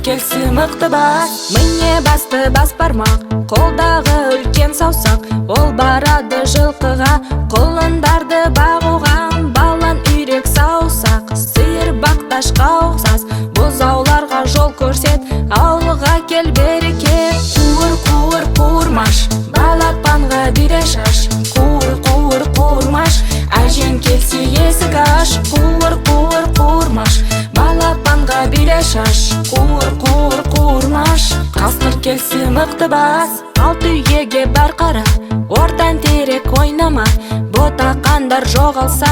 келсе мықты бас. Міне басты бас бармақ, қолдағы үлкен саусақ. Ол барады жылқыға, құлындарды бағуға. Балан үйрек саусақ, сиыр бақташқа ұқсас. Бұзауларға жол көрсет, ауылға кел берекет. Қуыр, қуыр, қуырмаш, балапанға бидай шаш. Қуыр, қуыр, қуырмаш, әжең келсе есік аш. Қуыр, қуыр, қуырмаш, балапанға бидай шаш. Қуыр, қуыр, қуырмаш, қасқыр келсе мықты бас. Алты үйге бар қара, ортан терек ойнама. Ботақандар жоғалса,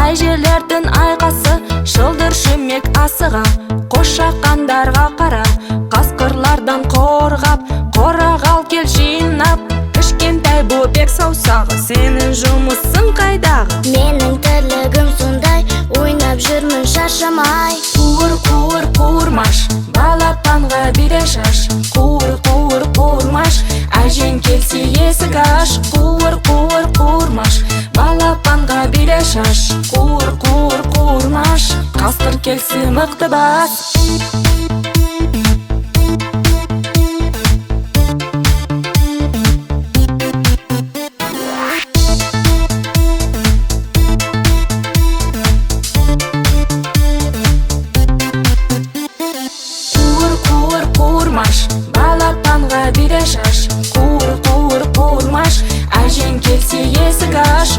әжелердің айқасы. Шылдыр шүмек асыға, қошақандарға қара. Қасқырлардан қорғап, қораға ал кел жинап. Кішкентай бөбек саусағы, сенің жұмысың қайдағы? Менің тірлігім сондай, ойнап жүрмін шаршамай. Қуыр, қуыр, қуырмаш, балапанға бидай шаш. Қуыр, қуыр, қуырмаш, әжең келсе есік аш. Қуыр, қуыр, қуырмаш, балапанға бидай шаш. Қуыр, қуыр, қуырмаш, қасқыр келсе мықты бас. Қуыр, қуыр, қуырмаш, балапанға бидай шаш. Қуыр, қуыр, қуырмаш, әжең келсе есік аш.